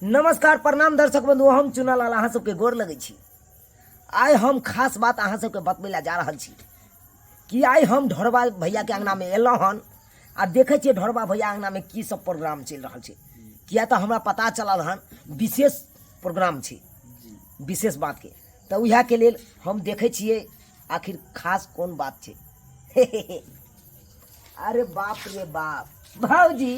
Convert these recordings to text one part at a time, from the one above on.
नमस्कार प्रणाम दर्शक बंधु, हम चुनालाल अहाँ सबके गोर लगै छी। आइ हम खास बात अहाँ सबके बतबै लए जा रहल छी कि आइ हम ढोरबा भैयाके अङ्गनामे एलहुँ हन आ देखै छियै ढोरबा भैया अङ्गनामे की सब प्रोग्राम चलि रहल छै, किया तऽ हमरा पता चलल हन विशेष प्रोग्राम छै विशेष बातके, तऽ उएहके लेल हम देखै छियै आखिर खास कोन बात छै। अरे बाप रे बाप, भौजी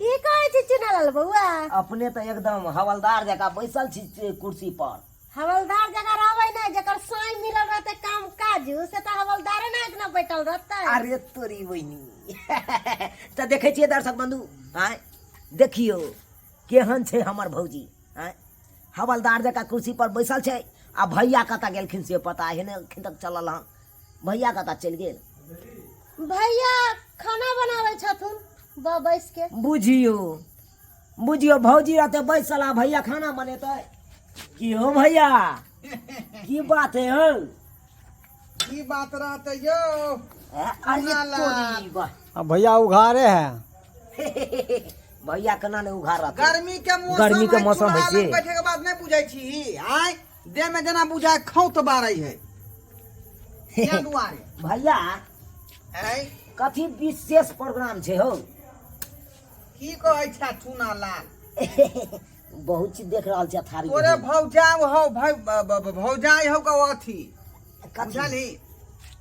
की कहै छी चुनालाल बौआ? अपने तऽ एकदम हवलदार जकाँ बैसल छी कुर्सी पर। हवलदार जकाँ रहबै ने, जकर साई मिलल रहतै काम काज से तऽ हवलदारे ने इतना बैठल रहतै। अरे तोरी बहिनी, तऽ देखै छियै दर्शक बंधु, आँय देखियौ केहन छै हमर भौजी। आँय हवलदार जकाँ कुर्सी पर बैसल छै आ भैया कतऽ गेलखिन से पता है नहि एखन तक चलल हन। भैया कतऽ चलि गेल? भैया खाना बनाबै छथुन बैस के। बुझियौ बुझियौ, भौजी रहतै बैसल आ भैया खाना बनेतै। की हो भैया, की बात है हौ? की बात रहतै यौ? अरे तोरी बा। आ भैया उघारे है। भैया केना ने उघार रहतै? गर्मी के मौसम गर्मी के है, मौसम चूल्हा है से। लग बैठे के बाद नहीं बुझै छी, आय देह में जेना बुझाय खौत बारै है। क्या दुआरे भैया आय कथी विशेष प्रोग्राम छै हौ? की कहै छै चूना लाल? बहुत चीज देख रहल छै थारी। तोरे भौजाई हौ, भाई भौजाई हौ का अथी कथी? बुझलही?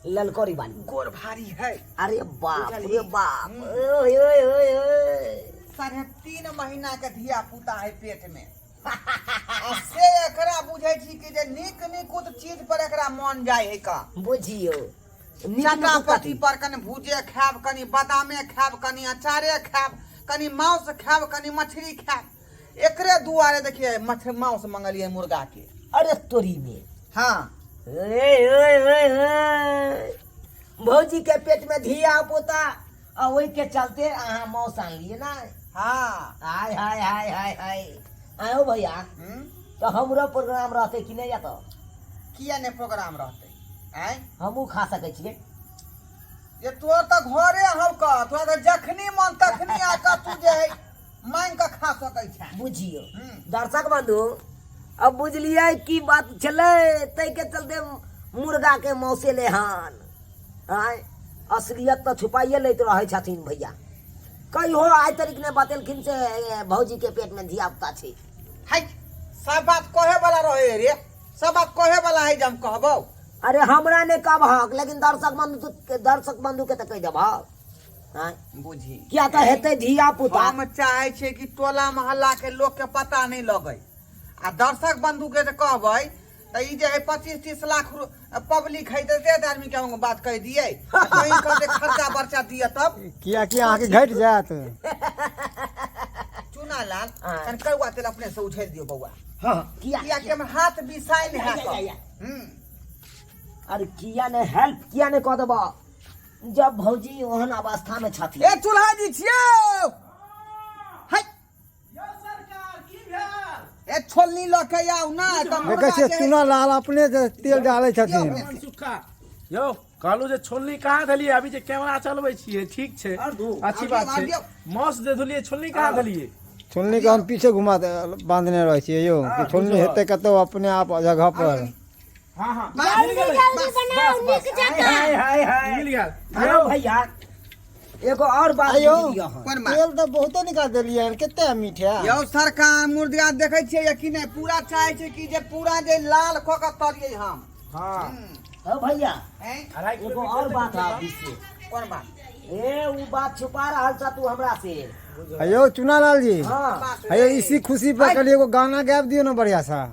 ललकोरी बाली गोर भारी है। अरे बाप बुझलही? रे बाप, ओए ओए ओए ओए। 3.5 महीना के धिया पुता है पेट में, आ से एकरा बुझै छी कि जे नीक निकुत चीज पर एकरा मन जाय है का। बुझियौ नीक चटापटी निकुत कथी? पर कनि भुजे खायब, कनि बादामे खायब, कनि अचारे खायब, कनि मांस खायब, कनि मछली खायब। एकरे दुआरे देखिए मांस मंगलिए मुर्गा के। अरे तोरी में। हाँ। ओए, ओए, ओए, ओए। भौजी के पेट में धिया पुता आ ओहि के चलते अहाँ मांस आनलिए ना? हाँ। हाय हाय हाय हाय हाय। आयो भैया, तो हमरो प्रोग्राम रहते कि नहीं? या तो किया ने प्रोग्राम रहते? आय हमहूँ खा सकै छियै। ये तोर तऽ घरे हौ का, तोरा तऽ जखनी मन तखनी आके तू जे है मांगि कऽ खा सकै छै। बुझियौ दर्शक बंधु, अब बुझलियै की बात छलै, ताहिके चलते मुर्गा के मौसेले हन। आँय असलियत तऽ छुपाइए लैत रहै छथिन भैया, कहियो आइ तरीक नहि बतेलखिन से भौजी के पेट में धिया पुता छै। है सब बात कहे वाला रहे रे, सब बात कहे वाला है जे हम कहबौ। अरे हमरा नहि कहबहक, लेकिन दर्शक बंधु के तऽ कहि देबहक। आँय? बुझी किया तऽ हेतै धिया पुता। हम चाहे छियै कि टोला मोहल्ला के लोक के पता नहि लगै, आ दर्शक बंधु के जे कहबै तऽ ई जे है 25-30 लाख पब्लिक है, तऽ एते आदमी के हम बात कहि दियै, कहीं कहते खर्चा बर्चा दिअ तब किया कि अहाँके घटि जायत। चूना लाल, हाँ। कनि करुआ तेल अपने से उझेल दियौ बौआ। हाँ, किया? किया कि हमर हाथ बिसायल है। या, या, या। अरे किया ने हेल्प किया ने कऽ देबऽ जब भौजी ओहन अवस्था में छथिन। ए चूल्हा जी छियौ है। ए छोलनी लऽ के आउ ना तऽ देखै मुर्गा छियै के चूना लाल अपने से तेल डालै छथिन। सुखा यौ, कहलहुँ जे छोलनी कहाँ देलियै? अभी जे कैमरा चलबै छियै, ठीक छै, अच्छी बात छै। माछ जे धोलियै, छोलनी कहाँ देलियै? छोलनी के हम पीछे घुमा बांधने रहै छियै यौ, कि छोलनी हेतै कतौ अपने आप जगह पर। हाँ हाँ, जल्दी मिल गेलै। जल्दी बनाउ नीक जकाँ। हाय हाय हाय, मिल गेल। अरे भैया, एगो और बात आयौ। बुझलियै हन। कोन बात? तेल तऽ बहुते निकाल देलियै हन, कते मीठ है। यौ सरकार, मुर्गा देखै छियै या कि नहि? पूरा चाहै छै कि जे पूरा जे लाल कऽ के तरियै हम। हाँ। हो भैया, हैं? 2.5 किलो एगो मीट और हेतै बात कम से है कम। विशेष। कोन बात? ए उ बात छुपा रहल छ तू हमरा से। अयो चुनालाल जी। हाँ। अयो इसी खुशी पर कल एगो गाना गाबि दियौ ने बढ़िया सा।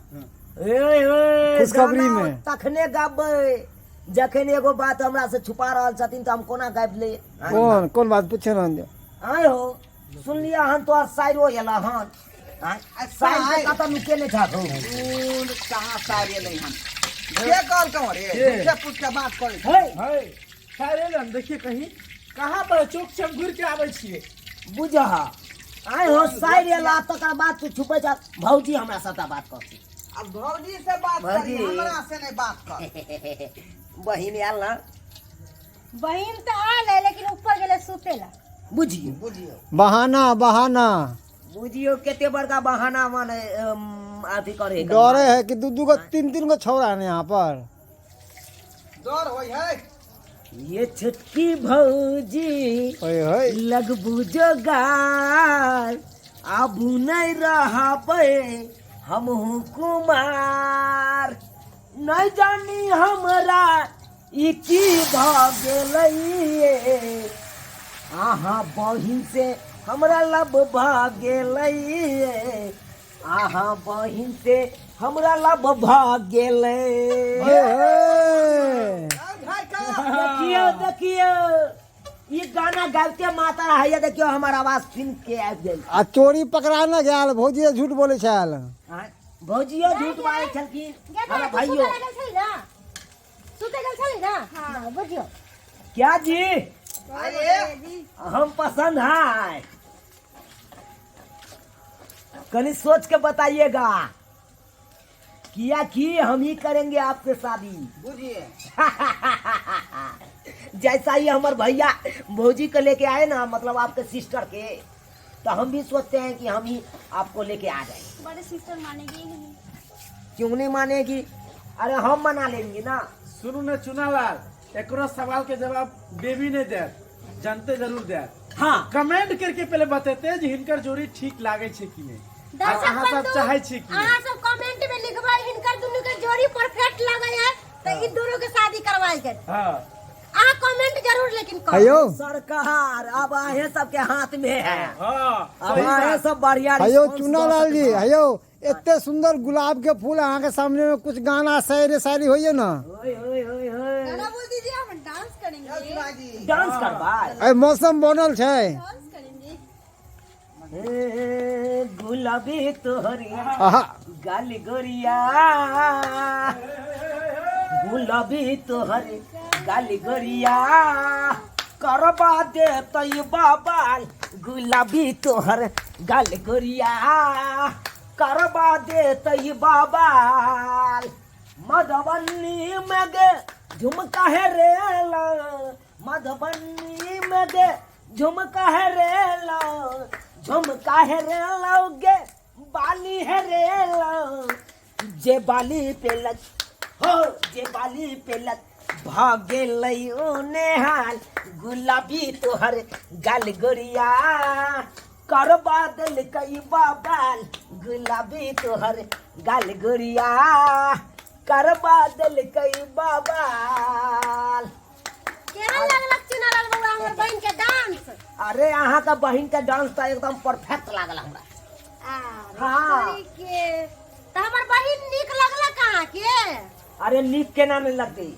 ए ए, खुशखबरी गाना में। तखने गाबै जखन एगो बात हमरा से छुपा रहल छथिन, तऽ हम कोना गाबि ले? कोन कोन बात पूछे ने? आय हो, सुनलियै हन तोहर साइरो एला हन। आँय, साइर के कतऽ नुकेने छह हौ? कोन कहाँ साइर एलै हन? के कहलकौ रे? के? झूठे पूछ के बात करै छै। हे है साइर एलै हन, देखिए कहीं कहाँ पर है? चौक से हम घुरि के आबै छियै। बुझह, आय हो, साइर एला तकर बाद तू छुपै छह। भौजी हमरा सबटा बात कहती। अब भौजी से बात करी, भौजी। हमरा से नहीं बात कर। बहिन आयल ना? बहिन तऽ आयल है, लेकिन ऊपर गेलै सुते ला। बुझियौ बुझियौ बहाना बहाना। बुझियो कते बड़का बहाना माने अथी करे है। डरे है कि दू दू गो तीन तीन गो छौड़ा है यहाँ पर। डर होय है। ये छोटकी भौजी ओए होए लगबू जोगार, आबू नहीं रहबै हमहू कुमार। नहीं जानी हमरा ई की भऽ गेलै, अहाँ बहिन से हमरा लब भऽ गेलै, अहाँ बहिन से हमरा लब भऽ गेलै। ओए होए। देखियो देखियो ई गाना गाबते माता हैया, देखियो हमर आवाज सुन के आबि गेल। आ चोरी पकड़ा न गेल, भौजी झूठ बोलै छल। आँय, भौजियो झूठ बाजै छलखिन, हमरा भाइयो। सुते गेल छली ना, सुते गेल छली ना? हाँ, बुझियो। क्या जी? अरे हम पसंद है, कनी सोच के बताइएगा, किया कि हम ही करेंगे आपसे शादी। बुझिए जैसा ही हमार भैया भौजी को लेके आए ना, मतलब आपके सिस्टर के, तो हम भी सोचते हैं कि हम ही आपको लेके आ जाए। बड़े सिस्टर मानेगी ही नहीं। क्यों नहीं मानेगी? अरे हम मना लेंगे ना। सुनू ने चुनालाल, एकरो सवाल के जवाब बेबी नहीं देत, जनते जरूर देत। हाँ, कमेंट करके पहले बतेते जे हिनकर जोड़ी ठीक लागे छै कि नहीं, दर्शक अहाँ सब बंधु, चाहै छी कि अहाँ सब कमेंट में लिखबै हिनकर दुनू के जोड़ी परफेक्ट लगै है तऽ ई दोनों के शादी करवाई के। हाँ, अहाँ कमेंट जरूर लेकिन करू। हयो सरकार अब आहे सबके हाथ में है। हाँ, अब सही आहे बात। सब बढ़िया हयो रिस्पॉन्स चुनालाल दऽ जी, सकैत। हयो एते सुंदर गुलाब के फूल अहाँ के सामने में कुछ गाना शायरी शायरी होइए ना। ओए ओए ओए ओए। गाना बोल दीजिए, हम डांस करेंगे। चुना जी डांस करबै। अरे मौसम बनल छै। डांस करेंगे। ए, गुलाबी तोहरी आहा गाल गोरिया, गुलाबी तोहरी गाल गोरिया, करबा दे तई बाबाल। गुलाबी तोहर गाल गोरिया, करबा दे तई बाबाल। मधुबनी में गे झुमका है रेला, मधुबनी में गे झुमका है रेला, झुमका है रेला गे बाली है रेला, जे बाली पे लग हो, जे बाली पे लग भागे लई ओ नेहाल। गुलाबी तोहर गाल गोरिया, करबा दिल कई बाबाल। गुलाबी तोहर गाल गोरिया, करबा दिल कई बाबाल। केहन लगलक चुनालाल बउआ हमर बहिन के डांस? अरे अहाँ का बहिन के डांस तऽ एकदम परफेक्ट लागल हमरा। हाँ। अरे के तऽ हमर बहिन नीक लगलक अहाँ के? अरे नीक केना नहीं लगतै।